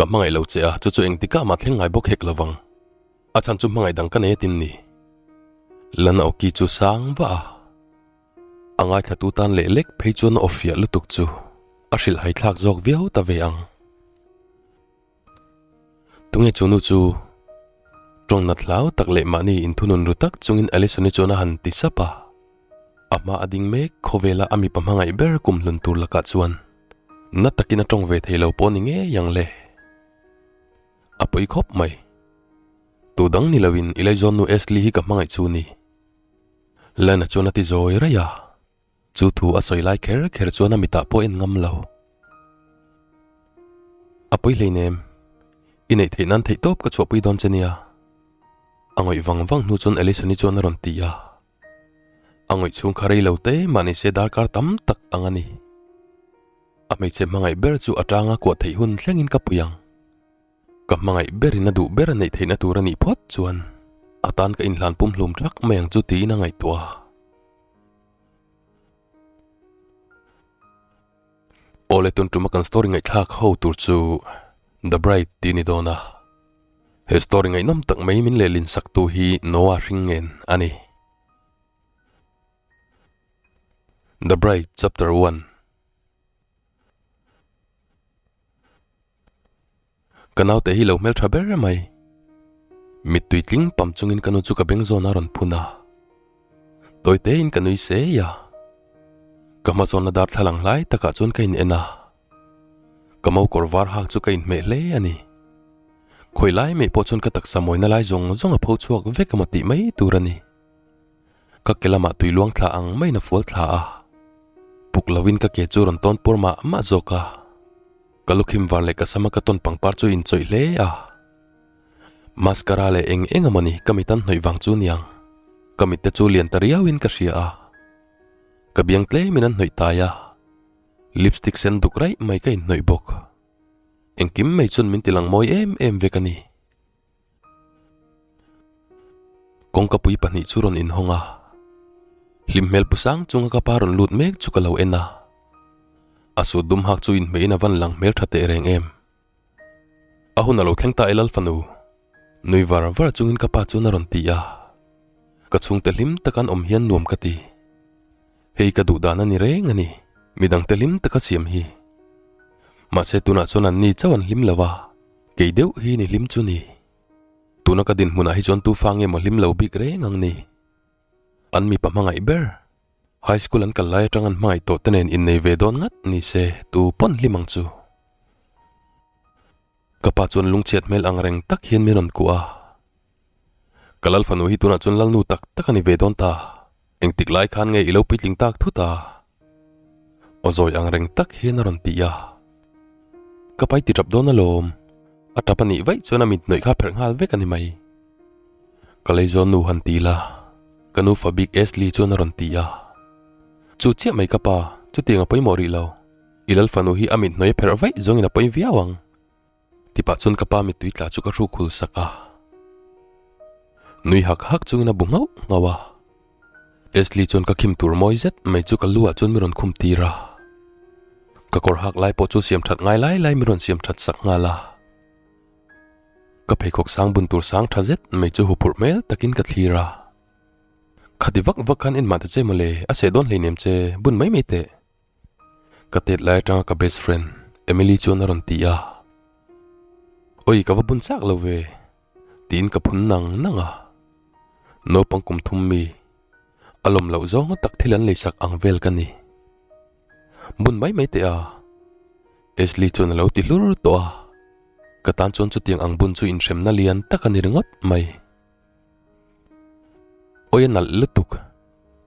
Ka hmangaih lo che a, chu chu engtikah mah thleng ngai bawk hek lovang. A chhan chu hmangaih dang ka nei atin ni. Lana awki chu sang vah a. A ngaithlatu tan leh lek phei chuan a aw fiah lutuk chu a hrilh haithlak zawk viau ta ve ang. Tunge chu nu chu? Tawng nat hlau tak leh mahni inthunun ru tak chungin Allison-i chuan a han ti sap a. A hma a ding mek khawvela a mipa hmangaih ber kum hlun tur lakah chuan na takin a tawng ve thei lo pawh ni ngei ang le. A pawi khawp mai. Tu dang ni loin i laizawn nu Ashley hi ka hmangaih chu ni. Lana chuan a ti zawi raih a. Chu thu a sawi lai kher kher chuan a mitah pawh en ngam lo. A pawi hleinem. I neih theih nan theihtawp ka chhuahpui dawn che nia. A ngawih vang vang hnu chuan Alison-i chuan a rawn ti a. A ngawih chhung kha rei lo te mah ni se darkar tam tak ang a ni. A hmeichhe hmangaih ber chu a tanga kuah theih hun thlengin ka pui ang. Ka hmangaih berin a duh ber a neih theihna tur a nih phawt chuan a tan ka inhlan pumhlum thak mai ang chu tiin a ngaihtuah a. Awle tun tuma kan story ngaihthlak ho tur chu The Bride tih a ni dawn a. He story ngaihnawm tak mai min lehlin sak tu hi Noah Hringen a ni. The Bride Chapter 1. Ka naute hi lo hmeltha ber mai. Mittui tling pam chungin ka nu chu ka beng zawn a rawn phun a. Tawi tein ka nui sei a. Ka hma zawnna darthlalang hlai takah chuan ka in en a. Ka mo kawr var hak chu ka inhmeh hle a ni. Khawi lai mai pawh chuan ka taksa mawina lai zawng zawng a pho chhuak vek emaw tih mai tur a ni. Ka ke lamah tui luang thla ang maiin a fual thla a. Puk lovin ka ke chu rawn tawn pur mah mah zawk a. Ka lukhim var leh ka sama ka tawn pangpar chu inchawih hle a. Mascara leh eng eng emaw ni ka mit an hnawih vang chu niang. Ka mit te chu lian ta riauin ka hria a. Ka biang tlemin an hnawih tai a. Lipstick sen duk raih mai ka inhnawih bawk. Engkim mai chuan min ti lang mawi em em vek a ni. Kawngka pui pahnih chu rawn inhawng a, hlim hmel pu sang chunga ka pa rawn lut mek chu ka lo en a. A sut dum hak chu inhmeihin a van lang hmel tha teh reng em. A hun a lo thleng ta e Lal fanu, nui var var chungin ka pa chuan a rawn ti a. Ka chhungte hlim taka an awm hian nuam ka ti. Hei ka duh dan a ni reng a ni, midangte hlim taka siam hi. Mahse tunah chuan an ni chauh an hlim lo a. Kei deuh hi ni hlim chu ni. Tuna ka dinhmunah hi chuan tufa nge maw hlim lo bik reng ang ni. An mipa hmangaih ber. High school an kal lai atang an hmangaih tawh te nen innei ve dawn ngat ni se tu pawn hlim ang chu. Ka pa chuan lungchhiat hmel ang reng tak hian min rawn kuah a. Ka lal fanu hi tunah chuan lalnu tak tak a ni ve dawn ta. Engtik lai khan nge i lo puitling tak thut a? Aw zawi ang reng tak hian a rawn ti a. Ka pai ti tap dawn alawm. A tap a nih vaih chuan a mit hnawih kha pherh nghal vek a ni mai. Ka lei zawn nu han ti la, ka nu fa bik Ashley chuan a rawn ti a. Chu chiah mai ka pa, chutiang a pawimawh rih lo. I lal fanu hi a mit hnawih a pherh vaih zawngin a pawi viau ang. Tipah chuan ka pa mittui tla chu ka hruk hul sak a. Nui hak hak chungin a bu nghauh nghauh a. Ashley chuan ka khim tur mawi zet mai chu ka lu ah chuan mi rawn khum tir a. Ka kawr hak lai pawh chu siam that ngai lai lai mi rawn siam that sak nghal a. Ka pheikhawk sang bun tur sang tha zet mai chu huphurh hmel takin ka thlir a. Khati vak vak khan enmah ta che mawle, a seh dawn hleinem che, bun mai mai teh. Ka tet lai atanga ka best friend Emily chuan a rawn ti a, Oi ka va bun chak lo ve tiin ka phun nang nang a, naupang kum thum mi a lawm loh zawng tak thil an leisak ang vel ka ni. Bun mai mai teh a, Ashley chuan a lo ti hlur tawh a, ka tan chuan chutiang ang bun chu inhremna lian tak a ni ringawt mai. Oi a nalh lutuk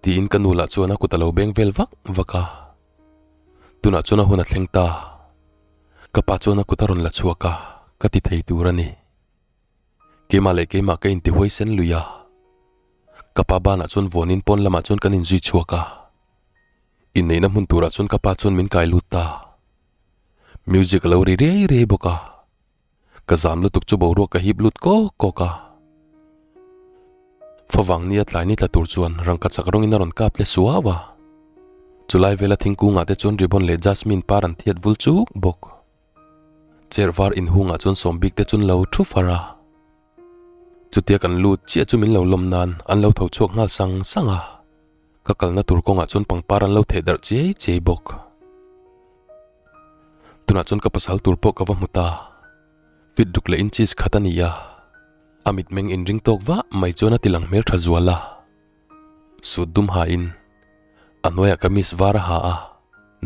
tiin ka nu lah chuan a kut a lo beng vel vak vak a. Tunah chuan a hun a thleng ta. Ka pa chuan a kut a rawn la chhuak a, ka ti thei tur a ni. Keimah leh keimah ka inti huaisen lui a. Ka pa banah chuan vuanin pawn lamah chuan kan inzui chhuak a. Inneihna hmun turah chuan ka pa chuan min kai lut ta. Music a lo ri riai riai bawk a. Ka zam lutuk chu boruak ka hip lut kawk kawk a. Favang nia tlai ni tla tur chuan rangka chak rawngin a rawn kap tle suau a. Chulai vela thingkungah te chuan ribbon leh jasmine par an thiat vul chuk bawk. Chair var inhungah chuan sawmbik te chun lo thu far a. Chutia kan lut chiah chu min lo lawm nan an lo tho chhuak nghal sang sang a. Ka kalna tur kawngah chuan pangpar an lo theh darh chiai chiai bawk. Tunah chuan ka pasal tur pawh ka va hmu ta. Fit ruk leh inches khat a ni a. A mitmeng inring tawk vah mai chuan a ti lang hmel tha zual a. Suit dum hain a hnuaiah kamis var a ha a,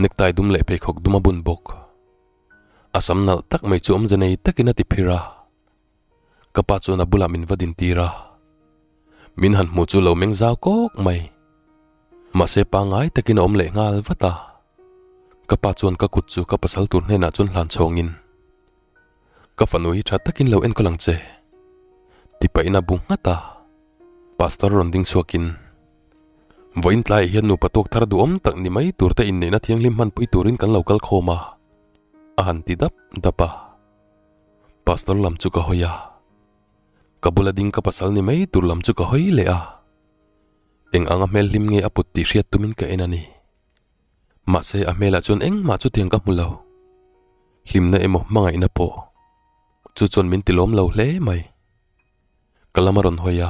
necktie dum leh pheikhawk dum a bun bawk. A sam nalh tak mai chu awmze nei takin a ti phir a. Ka pa chuan a bulah min va din tir a. Min han hmuh chu lo meng zau kawk mai. Mahse pangngai takin a awm leh nghal vat a. Ka pa chuan ka kut chu ka pasal tur hnenah chuan hlan chhawngin, Ka fanu hi tha takin lo enkawl ang che, ti pahin a bu nghat a. Pastor rawn ding chhuakin, Vawiin tlaiah hian nupa tuak thar duhawm tak ni mai turte inneihna thianghlim hmanpui turin kan lo kal khawm a, a han ti dap dap a. Pastor lam chu ka hawi a, ka bula ding ka pasal ni mai tur lam chu ka hawi leh a. Eng anga hmel hlim nge a put tih hriat tumin ka en a ni. Mahse a hmelah chuan engmah chutiang ka hmu lo. Hlimna emaw hmangaihna pawh chu chuan min tilawm lo hle mai. Ka lam a rawn hawi a,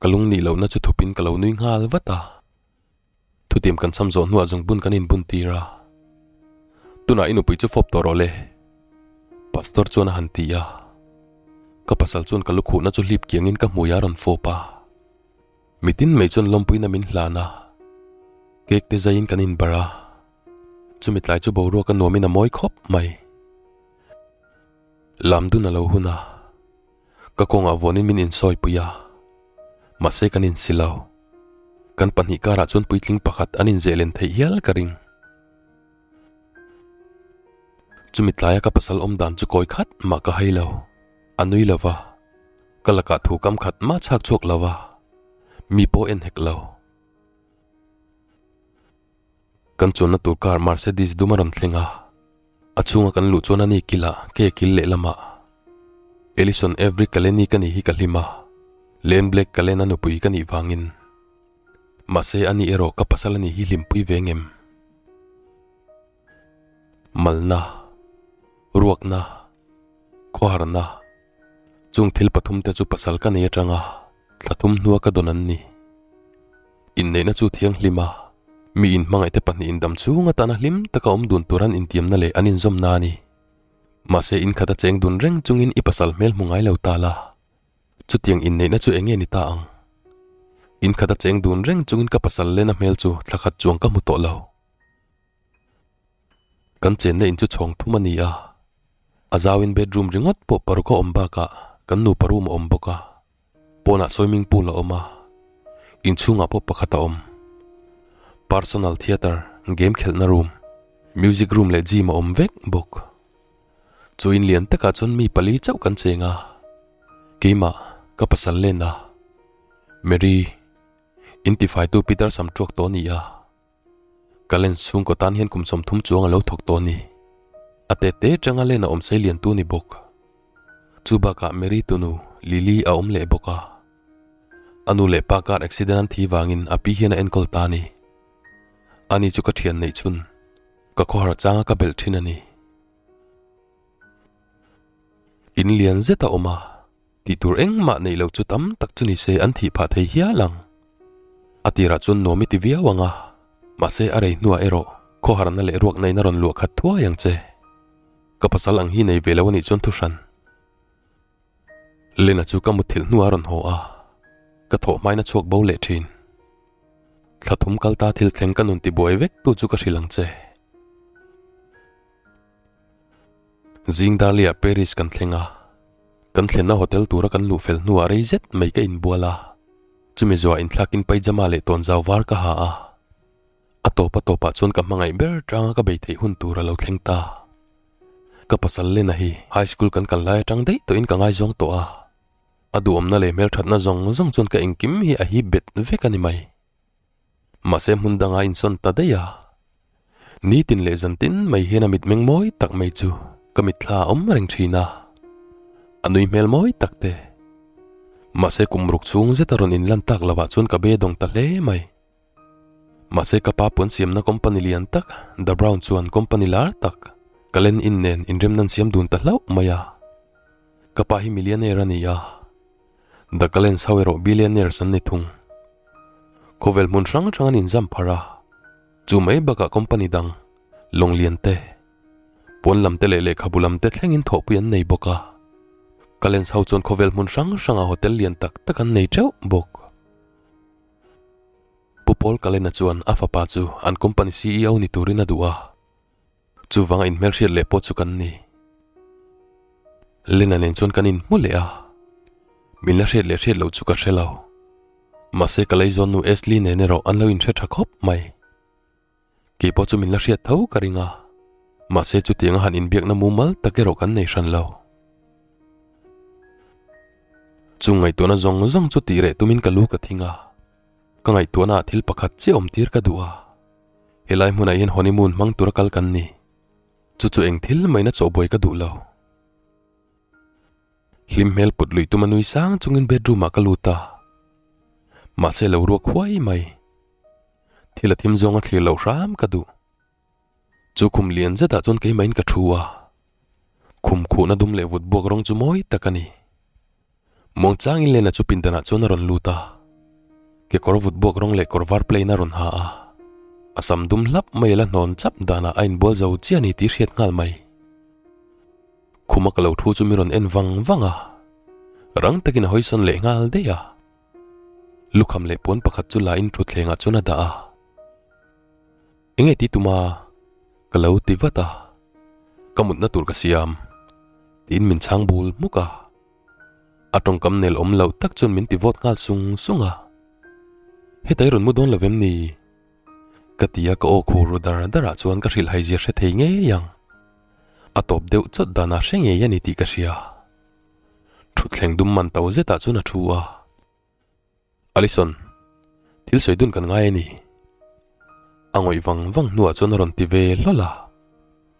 ka lung nih lohna chu thupin ka lo nui nghal vat a. Thutiam kan cham zawh hnuah zungbun kan inbun tir a. Tunah i nupui chu fawp tawh rawh le. Pastor chuan a han ti a. Ka pasal chuan ka lukhuhna chu hlip kiangin ka hmui a rawn fawp a. Mitin mai chuan lawmpuina min hlan a. Cake te zaiin kan inbarh a. Chumi tlai chu boruak a nuamin a mawi khawp mai. Lam dun a lo hun a. Ka kawngah vuanin min insawipui a, mahse kan insi lo. Kan pahnih karah chuan puitling pakhat an inzehlen theih hial ka ring. Chumi tlaia ka pasal awm dan chu kawi khat mah ka hai lo. A nui lo va, ka lakah thu kam khat mah chhak chhuak lo va, mi pawh en hek lo. Kan chuanna tur car Mercedes dum a rawn thleng a, a chhunga kan luh chuan a ni kilah ke kil lehlamah Ellison Avery Kaleni ka nih hi ka hlim a, Len Blake Kalena nupui ka nih vangin. Mahse a ni erawh ka pasal a nih hi hlimpui ve ngem. Malna, ruakna, khawharna, chung thil pathum te chu pasal ka nei atanga thla thum hnua ka dawn an ni. Inneihna chu thianghlim a, mi inhmangaihte pahnih indam chhung atana hlim taka awm dun tur an intiamna leh an inzawmna a ni. Mahse inkhat a cheng dun reng chungin i pasal hmel hmu ngai lo ta la, chutiang inneihna chu eng nge ni ta ang? Inkhat a cheng dun reng chungin ka pasal lena hmel chu thla khat chuang ka hmu tawh lo. Kan chenna in chu chhawng thum a ni a, a zauin bedroom ringawt pawh paruk a awm bakah kan nupa room a awm bawk a, pawnah swimming pool a awm a, inchhungah pawh pakhat a awm. Personal theatre, game khelhna room, music room leh gym a awm vek bawk. Chu in lian takah chuan mi pali chauh kan cheng a, keimah, ka pasal Lena, Mary, intifaitu Peter Samtruak tawh a ni a. Ka lens chhungkaw tan hian kum 30 chuang a lo thawk tawh a ni. A te te atanga len a awm sei lian tu ni bawk. Chu bakah Mary tunu Lily a awm leh bawk a. A nu leh pa car accident an thi vangin a pi hian a enkawl ta a ni. Ani chu ka thian neih chhun, ka khawhar changa ka belh thin a ni. In lian zet a awm a. Tih tur engmah neih loh chu tam tak chu ni se an thih phah thei hial ang. A tirah chuan nuam i ti viau ang a, mahse a rei hnuah erawh khawharna leh ruakna in a rawn luah khat thuai ang che. Ka pasal ang hi nei ve lo a nih chuan thu hran. Lena chu ka mutthilh hnuah a rawn haw a, ka thawh hmain a chhuak bo leh thin. Thla thum kal ta thil thleng ka nun tibuai vek tu chu ka hrilh ang che. Zing Darley-ah Paris kan thleng a, kan thlenna hotel tura kan luh fel hnuah rei zet mai ka inbual a, chumi zuah inthlakin paijama leh tawnzau var ka ha a, a tawp a tawpah chuan ka hmangaih ber tanga ka bei theih hun tur a lo thleng ta. Ka pasal Lena hi high school kan kal lai atang daih tawhin ka ngaizawng tawh a, a duhawmna leh hmelthatna zawng zawng chuan ka engkim hi a hip bet vek a ni mai. Mahse hmun danga insawn ta daih a, nitin leh zantin mai hian a mitmeng mawi tak mai chu ka mitthla a awm reng thin a, a nui hmel mawi tak te. Mahse kum ruk chhung zeta rawn inlan tak lovah chuan ka bedawng ta hle mai. Mahse ka pa puan siamna company lian tak The Brown chuan company lar tak. Cullen in nen inremna an siam dun ta hlauh mai a. Ka pa hi millionaire a ni a, The Cullens ho erawh billionaires an ni thung. Khawvel hmun hrang hrang an inzam pharh a, chu mai bakah company dang, lawng lian te, pawn lam te leh lehkhabu lam te thlengin thawhpui an nei bawk a. Cullens ho chuan khawvel hmun hrang hrangah hotel lian tak tak an nei teuh bawk. Pu Paul Cullen-a chuan a fapa chu an company CEO ni turin a duh a, chuvanga inhmelhriat leh pawh chu kan ni. Lena nen chuan kan inhmu leh a, min la hriat leh hriat loh chu ka hre lo. Mahse ka leizawnnu Ashley nen erawh an lo inhre tha khawp mai. Kei pawh chu min la hriat tho ka ring a, mahse chutianga han inbiakna mumal tak erawh kan nei hran lo. Chung ngaihtuahna zawng zawng chu tih reh tumin ka lu ka thing a, ka ngaihtuahna ah thil pakhat chiah awm tir ka duh a, helai hmunah hian honeymoon hmang tura kal kan ni, chu chu eng thil maina chawhbuai ka duh lo. Hlim hmel put lui tum a nui sang chungin bedroom ah ka lut a, mahse lo ruak huai mai. Thil a thim zawng a thlir loh hram ka duh. Chu khum lian zetah chuan keimahin ka thu a, khum khuhna dum leh vut buak rawng chu mawi tak a ni. Muangchangin Lena chu pindanah chuan a rawn lut a, kekawr vut buak rawng leh kawr var plain a rawn ha a, a sam dum hlap mai a la hnawn chap danah a inbual zo chiah a ni tih hriat nghal mai. Khuma ka lo thu chu mi rawn en vang vang a, rang takin a hawisawn leh nghal daih a. Lukham leh puan pakhat chu la in thutthlengah chuan a dah a. Enge ti tuma? Ka lo ti vat a. Ka mutna tur ka siam. Tiin min chhang bul hmuk a. A tawngkam nel awm loh tak chuan min ti vawt nghal sung sung a. Heta i rawn mu dawn lo vem ni? Ka ti a ka aw khur ru dar dar ah chuan ka hrilh hai zia hre thei ngei ang. A tawp deuh chawt danah hre ngei a ni tih ka hria. Thutthleng dum man to zetah chuan a thu a. Alison, thil sawi dun kan ngai a ni. A ngawih vang vang hnuah chuan a rawn ti ve hlawl a.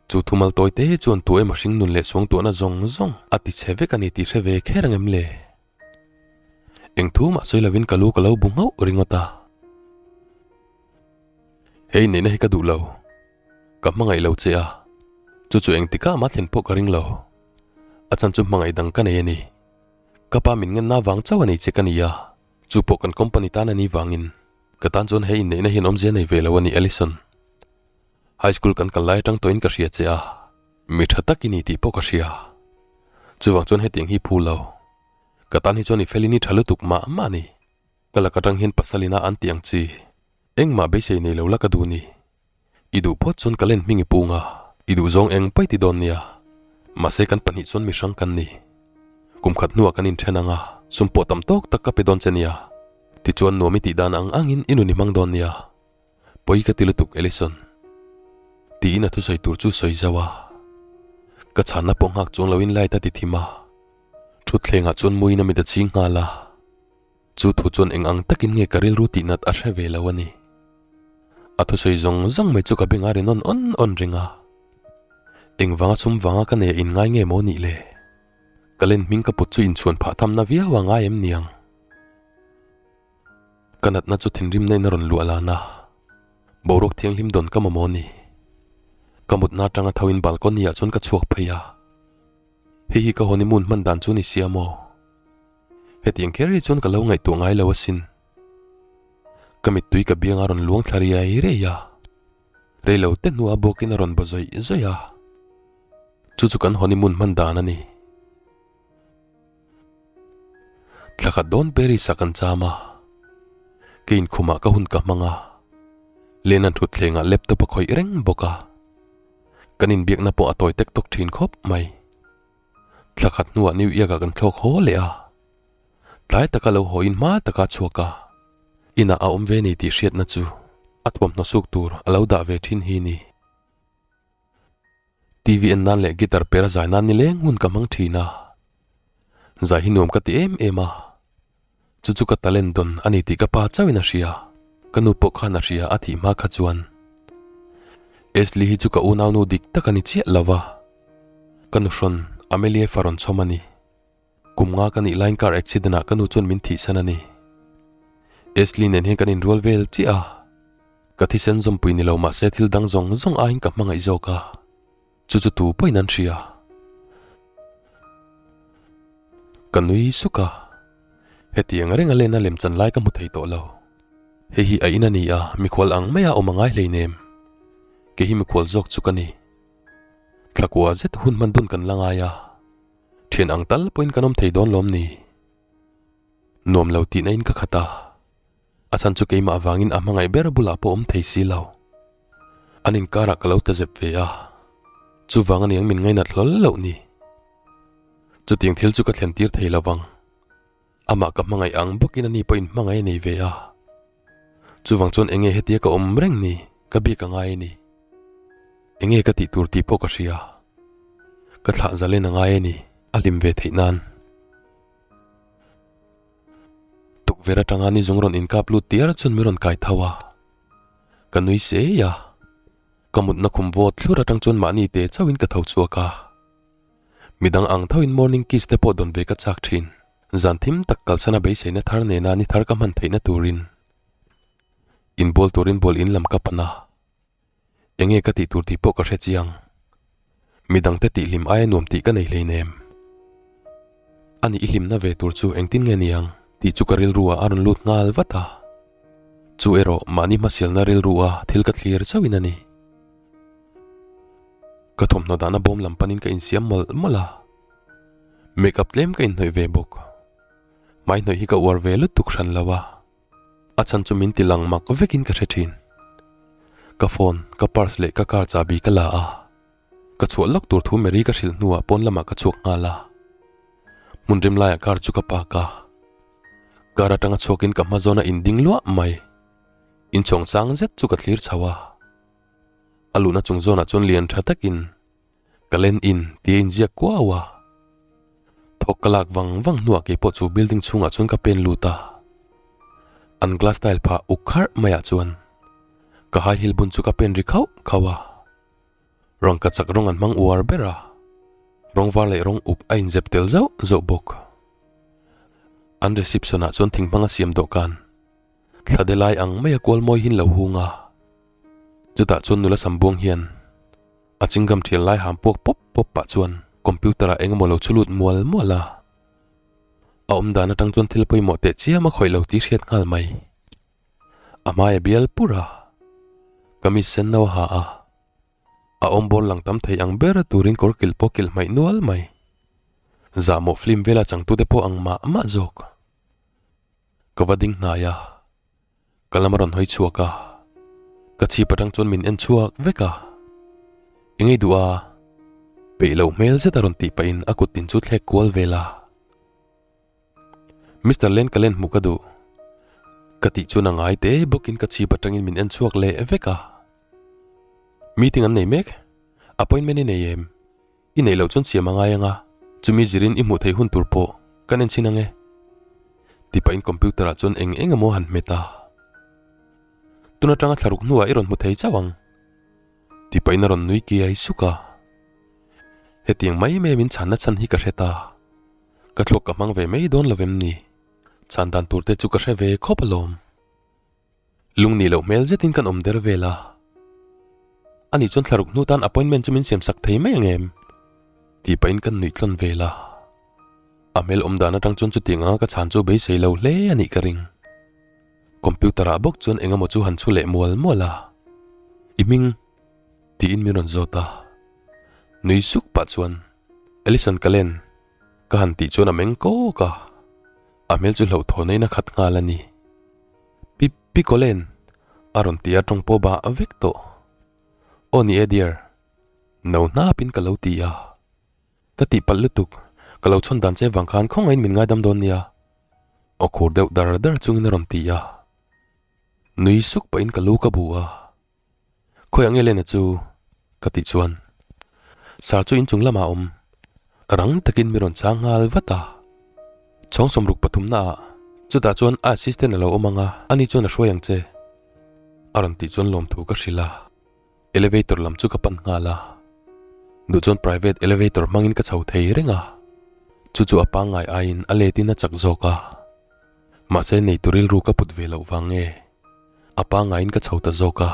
Chu thumal tawi te chuan tu emaw hring nun leh suangtuahna zawng zawng a ti chhe vek a ni tih hre ve kher ang em le? Eng thu mah sawi lovin ka lu ka lo bu nghauh ringawt a. Hei neihna hi ka duh lo. Ka hmangaih lo che a, chu chu engtikah mah thlen pawh ka ring lo. A chhan chu hmangaih dang ka nei a ni. Ka pa min ngenna vang chauh a nei che ka ni a, chu pawh kan company tan a ni vangin ka tan chuan he inneihna hian awmzia nei ve lo a ni Allison. High school kan kal lai atang tawhin ka hria che a, mi tha tak i ni tih pawh ka hria. Chuvang chuan hetiang hi phu lo. Ka tan hi chuan i felin i tha lutuk mah mah a ni. Ka lak atang hian pasal ina an tih ang chi. Engmah beisei nei lo la ka duh ni. I duh phawt chuan ka len hming i pung a, i duh zawng eng paih ti dawn nia. Mahse kan pahnih chuan mi hrang kan ni. Kum khat hnuah kan inthen ang a, sum pawh tam tawk tak ka pe dawn che nia. Tichuan nuam i tih dan ang angin i nun i hmang dawn nia. Pawi ka ti lutuk Allison. Tiin a thusawi tur chu sawi zauh a. Ka chhanna pawh nghak chuang loin light a ti thim a. Thutthlengah chuan muin a mit a chhing nghal a. Chu thu chuan eng ang takin nge ka rilru tih nat a hre ve lo a ni. A thusawi zawng zawng mai chu ka beng a ri nawn awn awn reng a. Engvanga sum vanga ka nei a inngai nge maw nih le? Ka len hming ka put chu inchhuan phah thamna viau a ngai em niang? Ka natna chu thinrimna in a rawn luah lan a, boruak thianghlim dawn ka mamawh ni. Ka mutna atanga tho in balcony ah chuan ka chhuak phei a. Hei hi ka honeymoon hman dan chu ni sia maw? Hetiang kher hi chuan ka lo ngaihtuah ngai lo asin. Ka mittui ka biang a rawn luang thla riai riai a, rei lo te hnuah bawkin a rawn baw zawih zawih a. Chu chu kan honeymoon hman dan a ni. Thla khat dawn Paris ah kan cham a, ka inkhumah ka hun ka hmang a, Lenan thutthlengah laptop a khawih reng bawk a. Kan inbiakna pawh a tawi tek tawk thin khawp mai. Thla khat hnuah New York ah kan thlawk haw leh a, tlai taka lo haw in hma taka chhuak a, inah a awm ve ni tih hriatna chu a thuamhnaw suk tur a lo dah ve thin hi ni. TV en nan leh guitar per a zai nan nileng hun ka hmang thin a, zai hi nuam ka ti em em a, Chu chu ka talent dawn a ni tih ka pa chauhin a hria, ka nu pawh khan a hria a thih hma kha chuan. Ashley hi chu ka unaunu dik tak a ni chiah lo va, ka nuhrawn Amelia fa rawn chhawm a ni. Kum nga ka nih laiin car accident ah ka nu chuan min thihsan a ni. Ashley nen hian kan inrual vel chiah a, ka thisen zawmpui ni lo mahse thil dang zawng zawng aiin ka hmangaih zawk a. Chu chu tu pawhin an hria. Ka nui suk a, hetiang reng a lena lemchan lai ka hmu thei tawh lo. Hei hi a in a ni a, mikhual ang maia awm a ngai hleinem. Kei hi mikhual zawk chu ka ni. Thlakua zet hun hman dun kan la ngai a, thian ang tal pawhin kan awm thei dawn lawm ni? Nuam lo tihna in ka khat a, a chhan chu keimah avangin a hmangaih ber bulah pawh awm thei si lo. An inkarah ka lo ta zep ve a, chuvang a niang min ngainat hlawl loh ni. Chutiang thil chu ka thlen tir thei lo vang. Amah ka hmangaih ang bawkin ani pawhin hmangaih a nei ve a. Chuvang chuan enge hetia ka awm reng ni, ka bik a ngai a ni. Enge ka tih tur tih pawh ka hria. Ka thlah zalen a ngai a ni, a hlim ve theih nan. Tukverh atanga ni zung rawn inkap lut tiar chuan min rawn kai tho a. Ka nui sei a. Ka mutna khum vawt thlur atang chuan mahni te chauhin ka tho chhuak a. Midang ang thoin morning kiss te pawh dawn ve ka chak thin. Zan thim tak kalsana beiseina thar nena ni thar ka hman theihna turin inbual turin bual in lam ka pan a. Enge ka tih tur tih pawh ka hre chiang. Midangte tih hlim aia nuam tih ka nei hleinem. Ani i hlimna ve tur chu engtin nge niang tih chu ka rilru ah a rawn lut nghal vat a. Chu erawh mahni hmasialna rilru a thil ka thlir chauhin a ni. Ka thawmhnaw dahna bawm lam panin ka insiam mawlh mawlh a. Make up tlem ka inhnawih ve bawk. Hmai hnawih hi ka uar ve lutuk hran lo a. A chhan chu min ti lang mak vekin ka hre thin. Ka phone, ka purse leh ka car chahbi ka la a. Ka chhuah lawk tur thu Mary ka hrilh hnuah pawn lamah ka chhuak nghal a. Hmun rem laiah car chu ka park a. Car atanga chhuakin ka hma zawna inding luah mai. Inchhawng chang zet chu ka thlir chho a. A luhna chung zawnah chuan lian tha takin ka len in tih a inziak kuau a. Thawk ka lak vang vang hnuah keipawh chu building chhungah chuan ka pen lut a. An glass tile phah uk kharh maiah chuan ka high heel bun chu ka pen ri khauh khauh a. Rangka chak rawng an hmang uar ber a, rawng var leh rawng uk a inzep tel zauh zauh bawk. An reception ah chuan thing hmanga siam dawhkan Thla de lai ang maia kual mawi hin lo hung a, chutah chuan nula sambuang hian a chingam thial lai ham puak pawp pawp pah chuan computer ah engemaw lo chhu lut mual mual a. A awm dan atang chuan thil pawimawh teh chiam a khawih lo tih hriat nghal mai. A hmai a bial pur a, kamis sen no a ha a, a awm bawr lang tam thei ang ber turin kawr kilh pawh kilh hmaih nual mai. Zahmawh film vela changtute pawh ang mah mah zawk. Ka va ding hnai a, ka lam a rawn hawi chhuak a, ka chhip atang chuan min en chhuak vek a, Eng ei duh a? Peih loh hmel zet a rawn tih pahin a kut tin chu thlek kual vel a. Mister Len ka len hmuh ka duh. Ka tih chuan a ngai te bawkin ka chhip atangin min en chhuak leh vek a. Meeting an nei mek, appointment i nei em? I neih loh chuan siam a ngai ang a, chumi zirin i hmuh theih hun tur pawh kan en chhin ang e. Ti pahin computer ah chuan eng eng emaw han hmet a. Tun atanga thlaruk hnuah i rawn hmu thei chauh ang. Ti pahin a rawn nui kiai suk a. Hetiang mai mai a min chhanna chhan hi ka hre ta. Ka thluak ka hmang ve mai dawn lo em ni? Chhan dan tur te chu ka hre ve khawp alawm. Lung nih loh hmel zetin kan awm der vel a. Ani chuan thlaruk hnu tan appointment chu min siam sak thei mai ang em? Tih pahin kan nuih tlawn vel a. A hmel awm dan atang chuan chutiang anga ka chhan chu beisei lo hle a nih ka ring. Computer ah bawk chuan eng emaw chu han chhu leh mual mual a. I hming? Tiin min rawn zawt a. Nui suk pah chuan Alison Cullen ka han tih chuan a meng kawk a. A hmel chu hlauhthawn a in a khat nghal a ni. Pi Pi Collen a rawn ti a tawng pawh bah vek tawh. Aw ni e dear, no hnapin ka lo ti a. Ka tihpalh lutuk, ka lo chhawn dan che vang khan khawngaihin min ngaidam dawn nia. Aw khur deuh dar dar chungin a rawn ti a. Nui suk pahin ka lu ka bu a. Khawi ang Elena chu? Ka tih chuan Sir chu inchung lamah a awm. Rang takin mi rawn chang nghal vat a. Chhawng sawmruk pathumna ah chutah chuan a assistant a lo awm ang a, ani chuan a hruai ang che. A rawn tih chuan lawmthu ka hrilh a. Elevator lam chu ka pan nghal a. Duh chuan private elevator hmangin ka chho thei reng a. Chu chu a pangngai aiin a letin a chak zawk a. Mahse neitu rilru ka put ve loh vang nge? A pangaiin ka chho ta zawk a.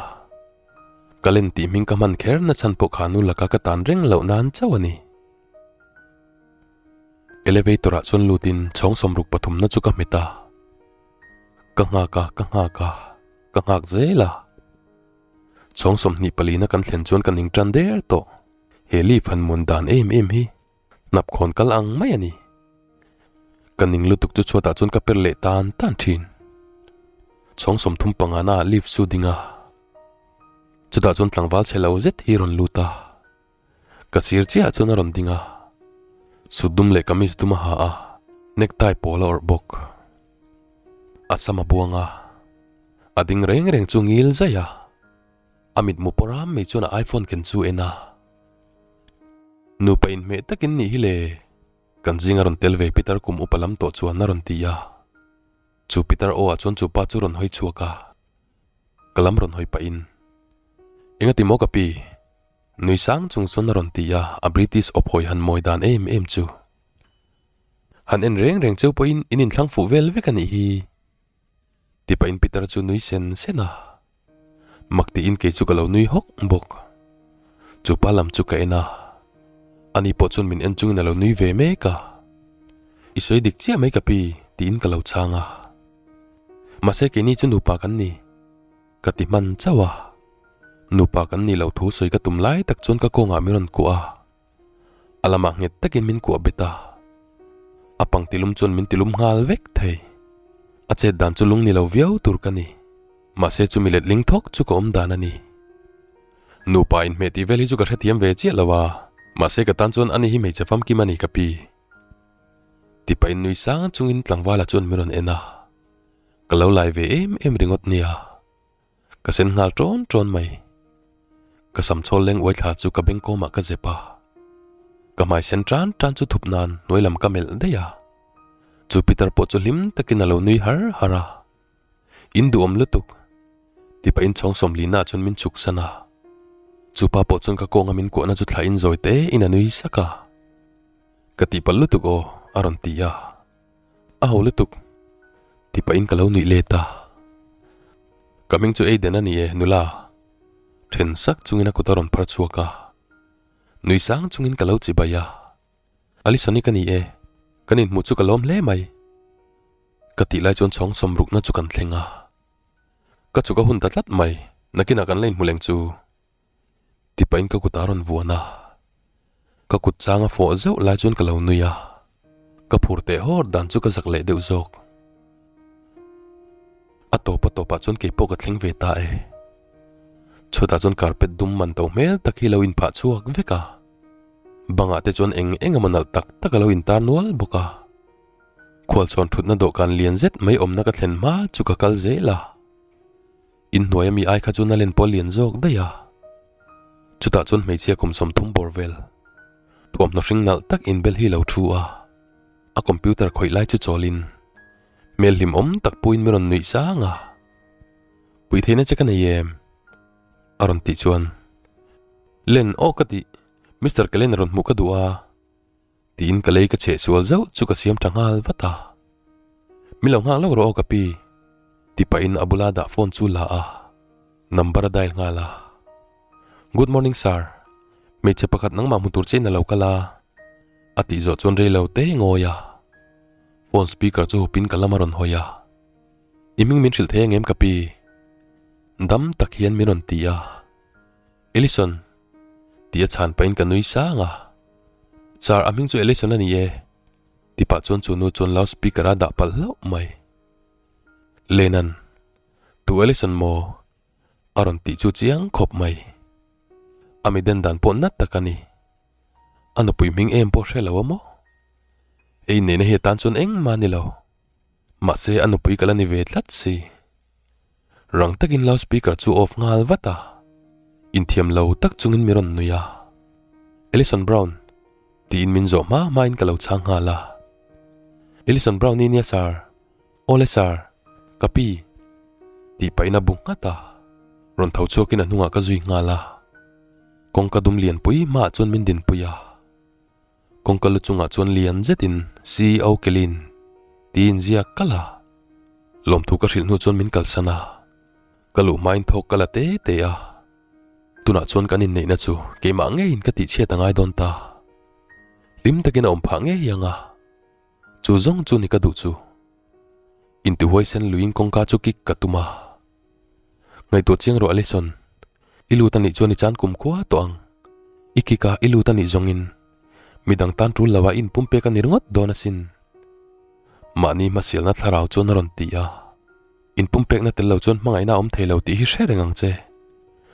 Cullen tih hming ka hman kher na chhan pawh kha nu laka ka tan reng loh nan chauh a ni. Elevator ah chuan lutin chhawng sawmruk pathumna chu ka hmet a. Ka nghak a, ka nghak a, ka nghak zel a. Chhawng 24 na kan thlen chuan ka ning tan der tawh. He lift han muan dan em em hi hnap khawn kal ang mai a ni. Ka ning lutuk chu chhuatah chuan ka per leh tan tan thin. Chhawng 35 na ah lift chu ding a. Chutah chuan tlangval chhe lo zet hi rawn lut a. Ka sir chiahah chuan a rawn ding a, suit dum leh kamis dum a ha a, necktie pawl a awrh bawk. A sam a buang a, a ding reng reng chu ngil zaih a, a mitmu pawh ram mai chuan a iPhone ken chu en a. Nupa inhmeh takin nih hi le, kan zinga rawn tel ve Peter kum upa lam tawh chuan a rawn ti a. Chu Peter aw ah chuan chu pa chu rawn hawi chhuak a, ka lam rawn hawi pahin, Engati maw ka pi? Nui sang chung chuan a rawn ti a, a British awp hawi han mawi dan em em chu. Han en reng reng cheu pawhin in inthlang fuh vel vek a nih hi. Ti pahin Peter chu nui sen sen a. Mak tiin kei chu ka lo nui hawk bawk. Chu pa lam chu ka en a, ani pawh chuan min en chungin a lo nui ve mek a. I sawi dik chiah mai ka pi, tiin ka lo chhang a. Mahse keini chu nupa kan ni. Ka ti hman chauh a, nupa kan nih loh thu sawi ka tum lai tak chuan ka kawngah min rawn kuah a, a lamah nghet takin min kuah bet a, a pang tilum chuan min tilum nghal vek thei. A chet dan chu lung ni lo viau tur ka ni, mahse chumi letling thawk chu ka awm dan a ni. Nupa inhmeh tih vel hi chu ka hrethiam ve chiah lo a, mahse ka tan chuan ani hi hmeichhe famkim a ni ka pi. Tipahin nui sang chungin tlangvala chuan min rawn en a. Ka lo lai ve em em ringawt nia. Ka sen nghal ṭawn ṭawn mai. Ka sam chhawl leng uai thla chu ka beng kawmah ka zep a. Ka hmai sen ṭan ṭan chu thup nan hnuai lam ka melh daih a. Chu Peter pawh chu hlim takin a lo nui har har a. In duhawm lutuk. Ti pahin chhawng sawmlina ah chuan min chhuk san a. Chu pa pawh chuan ka kawnga min kuahna chu thlahin zawi te in a nui sak a. Ka tihpalh lutuk aw, a rawn ti a. A ho lutuk. Ti pahin ka lo nuih let a. Ka hming chu Aiden a ni e, nula. Then sak chungin a kut a rawn phar chhuak a. Nui sang chungin ka lo chibai a. Alison-i ka ni e, kan inhmuh chu ka lawm hle mai. Ka tih lai chuan chhawng sawmrukna chu kan thleng a. Ka chuk a hun ta tlat mai, nakinah kan la inhmu leng chu. Ti pahin ka kut a rawn vuan a, ka kut chang a fawh zeuh lai chuan ka lo nui a, ka phur teh hawr dan chu ka zak leh deuh zawk. A tawp a tawpah chuan kei pawh ka thleng ve ta e. Chhuatah chuan carpet dum man to hmel tak hi lo inphah chhuak vek a, bangah te chuan eng eng emaw nalh tak tak a lo intar nual bawk a. Khualchhawn thutna dawhkan lian zet mai awmna ka thlen hma chu ka kal zel a. Inhnuai ami ai kha chuan a len pawh a lian zawk daih a. Chutah chuan hmeichhia kum 30 bawr vel thuamhnaw hring nalh tak inbel hi lo thu a. A computer khawih lai chu chawlin hmel hlim awm tak puiin min rawn nuih sang a. Pui theihna che ka nei em? A rawn tih chuan Len aw ka tih, Mister Kellen a rawn hmuh ka duh a. Tiin ka lei ka cheh sual zauh chu ka siam tha nghal vat a. Min lo nghak lo rawh aw ka pi, ti pahin a bula dah phone chu la a, number a dial nghal a. Good morning sir, hmeichhe pakhat nangmah hmu tur chiahin a lo kal a, a tih zawh chuan rei lo te ngawi a. Phone speaker chu hupin ka lam a rawn hawi a. I hming min hrilh thei angem ka pi? Dam tak hian min rawn ti a. Ellison. Ti a chhan pahin ka nui sang a. Sir, a hming chu Ellison a ni e. Ti pah chuan chu nu chuan loud speaker a dah palh hlauh mai. Lenan, Tu Ellison maw? A rawn tih chu chiang khawp mai. A mi den dan pawh nat tak a ni. A nupui hming em pawh hre lo a maw? Ei neihna hi atan chuan engmah a ni lo. Mahse a nupui ka la ni ve tlat si. Rang takin loud speaker chu off nghal vat a, inthiam lo tak chungin mi rawn nui a. Alison Brown, tiin min zawh hma hmain ka lo chhang nghal a. Alison Brown i nia sir, awle sir, ka pi, tih pahin a bu nghat a. Rawn tho chhuakin a hnungah ka zui nghal a. Kawngka dum lianpui hmaah chuan min dinpui a. Kawngka lu chungah chuan lian zetin CEO Kelin tiin ziak kalh a. Lawmthu ka hrilh hnu chuan min kalsan a, ka luh hmain thawk ka la te te a. Tunah chuan kan inneihna chu keimah ngeiin ka tihchhiat a ngai dawn ta. Hlim takin a awm phah ngei ang a. Chu zawng chu ni ka duh chu. Intihuaisen luiin kawngka chu kik ka tum a. Ngaihtuah chiang rawh Alison, i lut a nih chuan i chan kum khua tawh ang. I kik a i lut a nih zawngin midang tan tul lo a i inpumpek a ni ringawt dawn asin. Mahni hmasialna thlarau chuan a rawn ti a. Inpumpekna tel lo chuan hmangaihna a awm thei lo tih hi hre reng ang che.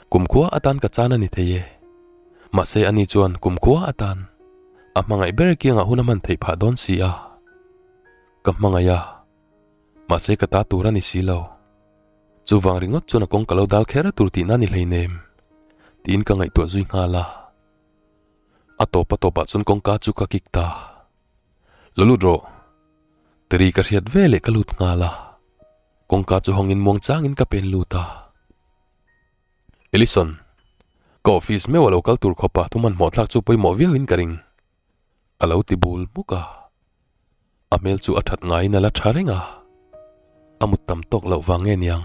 Kumkhua atan ka chan a ni thei e. Mahse ani chuan kumkhua atan a hmangaih ber kiangah hun a hman theih phah dawn si a. Ka hmangaih a, mahse ka ta tur a ni si lo. Chuvang ringawt chuan a kawng ka lo dal kher a tur tihna a ni hleinem, tiin ka ngaihtuah zui nghal a. A tawp a tawpah chuan kawngka chu ka kik ta. Lo lut rawh. Teri ka hriat ve leh ka lut nghal a. Kawngka chu hawngin muang changin ka pen lut a. Ellison, ka office meuh a lo kal tur khawp a, thu hmanhmawh thlak chu pawimawh viauin ka ring. A lo ti bul hmuk a. A hmel chu a that ngaiin a la tha reng a. A mut tam tawk loh vang nge niang,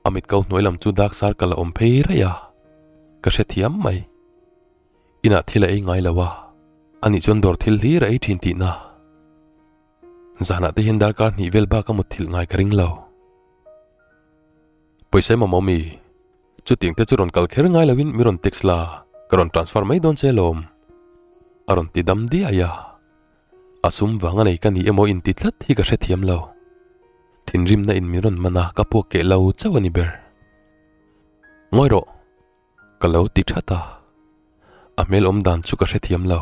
a mit ko hnuai lam chu dark circle a awm phei raih a. Ka hrethiam mai. Inah thil a ei ngai lo a, anih chuan dawr thil hlir a ei thin tihna. Zanah te hian darkar hnih vel bak a mut thilh ngai ka ring lo. Pawisa em awm mi? Chutiang te chu rawn kal kher ngai loin mi rawn text la, ka rawn transfer mai dawn che lawm. A rawn ti dam diai a. A sum vang a nei ka ni emaw inti tlat hi ka hrethiam lo. Thinrimna in min rawn man a, ka puak keh lo chauh a ni ber. Ngawi rawh! Ka lo ti that a, a hmel awm dan chu ka hrethiam lo.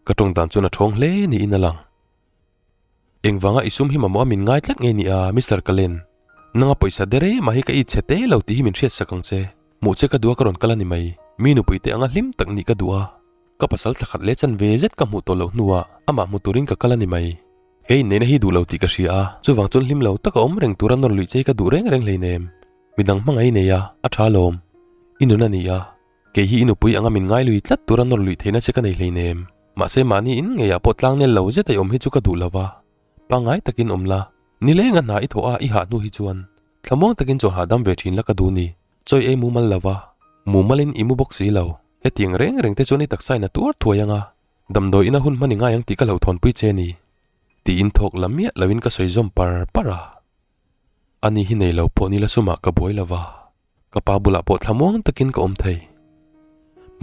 Ka tawng dan chuan a thawng hle niin a lang. Engvanga i sum hi mamawh a min ngai tlat nge ni a, Mister Cullen? Nanga pawisa der em a hi ka it chhe te lo tih hi min hriat sak ang che. Hmuh che ka duh a ka rawn kal a ni mai. Mi nupui te anga hlim tak nih ka duh a. Ka pasal thla khat leh chan ve zet ka hmuh tawh loh hnuah amah hmu turin ka kal a ni mai. He inneihna hi duh lo tih ka hria a, chuvang chuan hlim lo taka awm reng tura nawr luih che hi ka duh reng reng hleinem. Midang hmangaih i nei a, a tha alawm. I nun a ni a, kei hi i nupui anga min ngai lui tlat tura nawr luih theihna che ka nei hleinem. Mahse mahni in ngeiah pawh tlangnel lo zet a i awm hi chu ka duh lo va. Pangngai takin awm la, nileng a hna i thawh a i hah hnu hi chuan thlamuang takin chaw hahdam ve thin la ka duh ni. Chawi ei mumal lo va, mumalin i mu bawk si lo. Hetiang reng reng te chuan i taksa in a tuar thuai ang a, damdawi ina hun hman i ngai ang tih ka hlauhthawnpui che ni. Tiin thawk la miah loin ka sawi zawm par par a. Ani hi nei lo pawh ni la sumah ka buai lo va, ka pa bulah pawh thlamuang takin ka awm thei.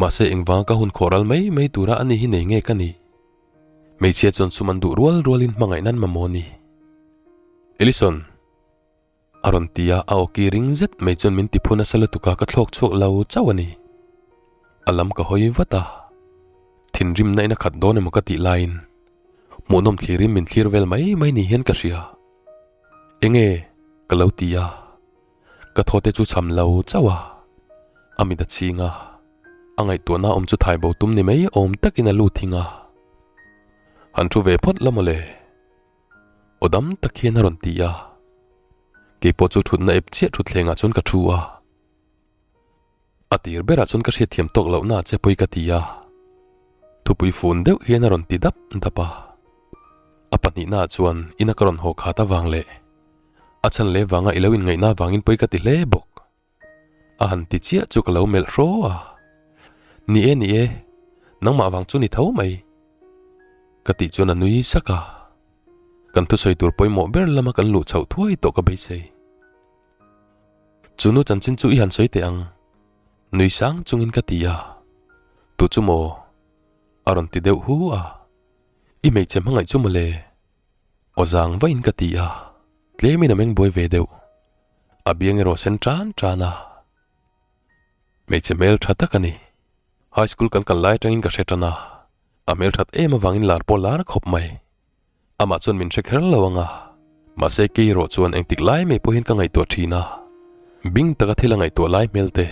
Mahse engvanga ka hun khawh ral mai mai tura ani hi nei nge ka nih? Hmeichhia chuan sum an duh rual rualin hmangaih nan mamawh a ni. Ellison! A rawn ti a, a awki ring zet mai chuan min ti phu nasa lutuk a, ka thlawk chhuak lo chauh a ni. A lam ka hawi vat a, thinrimna in a khat dawn emaw ka tih laiin hmuhnawm thlirin min thlir vel mai mai ni hian ka hria. Enge? Ka lo ti a, ka thaw te chu cham lo chauh a, a mit a chhing a, a ngaihtuahna awm chu thai bo tum ni mai awm takin a lut thing a. Han thu ve phawt la mawle. Aw dam tak hian a rawn ti a, keipawh chu thutna ep chiah thutthlengah chuan ka thu a. A tir berah chuan ka hriatthiam tawk lohna che pawi ka ti a, thupui fun deuh hian a rawn ti dap dap a. A pahnihnaah chuan ina ka rawn haw khat avang leh a chhan leh vanga i lo inngaihna avangin pawi ka ti hle bawk. A han ti chiah chu ka lo melh hraw a, Ni e, ni e, nangmah vang chu ni tho mai. Ka tih chuan a nui sak a, kan thusawi tur pawimawh ber lama kan luh chhoh thuai tawh ka beisei. Chu nu chanchin chu i han sawi teh ang, nui sang chungin ka ti a. Tu chu maw? A rawn ti deuh hu a. I hmeichhe hmangaih chu mawle? Aw zang vahin ka ti a, tlemin a meng buai ve deuh. A biang erawh sen tan tan a. Hmeichhe hmel tha tak a ni. High school kan kal lai atangin ka hre tan a, a hmel that em avangin lar pawh lar khawp mai. Amah chuan min hre kher lo ang a, mahse kei erawh chuan engtik lai mai pawhin ka ngaihtuah thin a. Bing taka thil a ngaihtuah lai hmel te,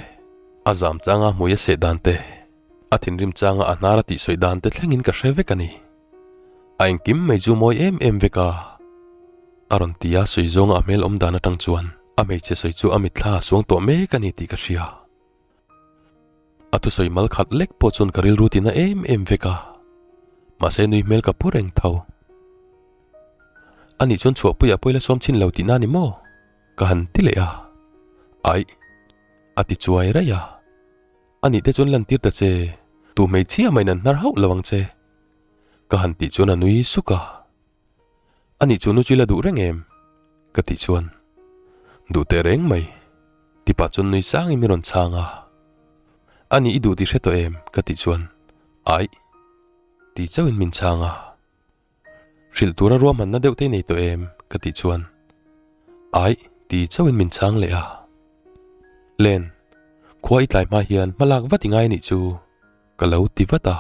a zam changa hmui a seh dan te, a thinrim changa a hnar a tihsawi dan te thlengin ka hre vek a ni. A engkim mai chu mawi em em vek a, a rawn ti a, sawi zawnga a hmel awm dan atang chuan a hmeichhe sawi chu a mitthla a suang tawh mek a ni tih ka hria. A thusawi mal khat lek pawh chuan ka rilru tina em em vek a, mahse nui hmel ka pu reng tho. Anih chuan chhuahpuiah pawh i la sawm chhin lo tihna ni maw? Ka han ti leh a, Aih, a ti chuai raih a. Anih te chuan lantir ta che, tu hmeichhia mahin an hnar hauh lo ang che. Ka han tih chuan a nui suk a. Anih chu nu chu i la duh reng em? Ka tih chuan, Duh teh reng mai. Ti pah chuan nui sangin min rawn chhang a. Anih i duh tih hre tawh em? Ka tih chuan, Aih. Ti chauhin min chhang a. Hrilh tura ruahmanna deuh te i nei tawh em? Ka tih chuan, Aih. Ti chauhin min chhang leh a. Len, khua i tlai hma hian hma lak vat i ngai anih chu, ka lo ti vat a.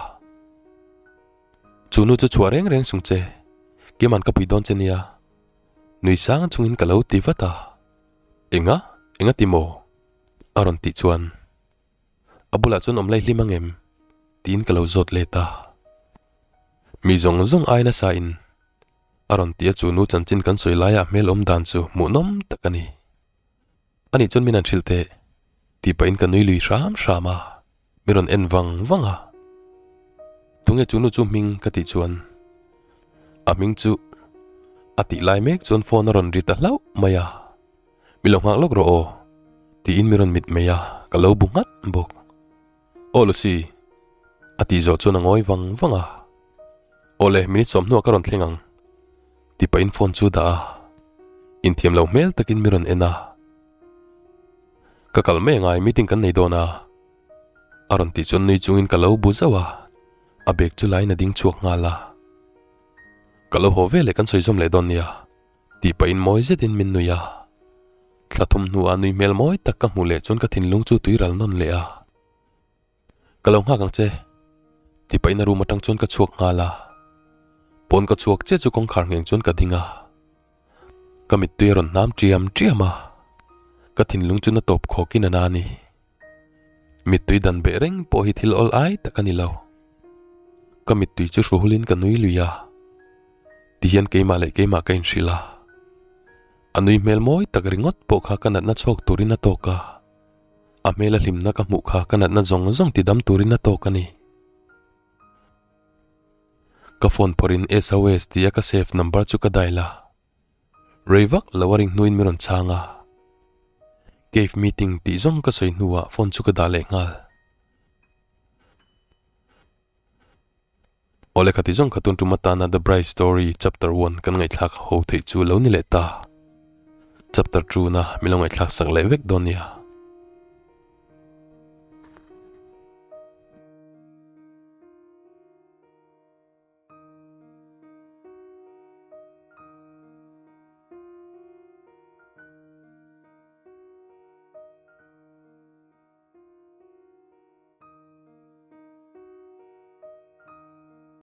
Chu nu chu chhuah reng reng sung che, Keman ka pui dawn che nia. Nui sang chungin ka lo ti vat a. Enga? Enga ti maw? A rawn tih chuan a bulah chuan awm lai hlim ang em? Tiin ka lo zawt let a. Mi zawng zawng ai nasa in a rawn ti a chu nu chanchin kan sawi laia hmel awm dan chu hmuhnawm tak a ni. Ani chuan min han hrilh teh tih pahin ka nui lui hram hram a, mi rawn en vang vang a. Tunge chu nu chu hming ka tih chuan a hming chu a tih lai mek chuan phone a rawn ri ta hlauh mai a, Mi lo nghak lawk rawh aw tiin mi rawn mit mai a, ka lo bu nghat bawk. Aw Lucy a tih zawh chuan a ngawi vang vang a, Aw le minute sawmhnuah ka rawn thleng ang ti pahin phone chu dah a, inthiam lo hmel takin mi rawn en a, Ka kal mai angai meeting kan nei dawn a a rawn tih chuan nui chungin ka lo bu zauh a, a bag chu lain a ding chhuak nghal a, Ka lo haw veleh kan sawi zawm leh dawn nia tih pahin mawi zetin min nui a, thla thum hnuah nui hmel mawi tak ka hmuh leh chuan ka thinlung chu tui ral nawn leh a. Ka lo nghak ang che, ti pahin a room atang chuan ka chhuak nghal a. Pawn ka chhuak chiah chu kawngkhar ngheng chuan ka ding a. Ka mittui a rawn hnam ṭiam ṭiam a, ka thinlung chu na tawp khawkin a na a ni. Mittui dan beh reng pawh hi thil awl ai tak a ni lo. Ka mittui chu hruhulin ka nui lui a, tihian keimah leh keimah ka inhrilh a. A nui hmel mawi tak ringawt pawh kha ka natna chhawk turin a tawk a. A hmela hlimna ka hmuh kha ka natna zawng zawng ti dam turin a tawk a ni. Ka phone phawrhin SOS tia ka save number chu ka dial a. Rei vak lo a ring hnuin min rawn chhang a. Cave meeting tih zawng ka sawi hnuah phone chu ka dah leh nghal. Awle khati zawng kha tun tum atana The Bride Story Chapter One kan ngaihthlak ho theih chu lo ni leh ta. Chapter Two na min lo ngaihthlak sak leh vek dawn nia.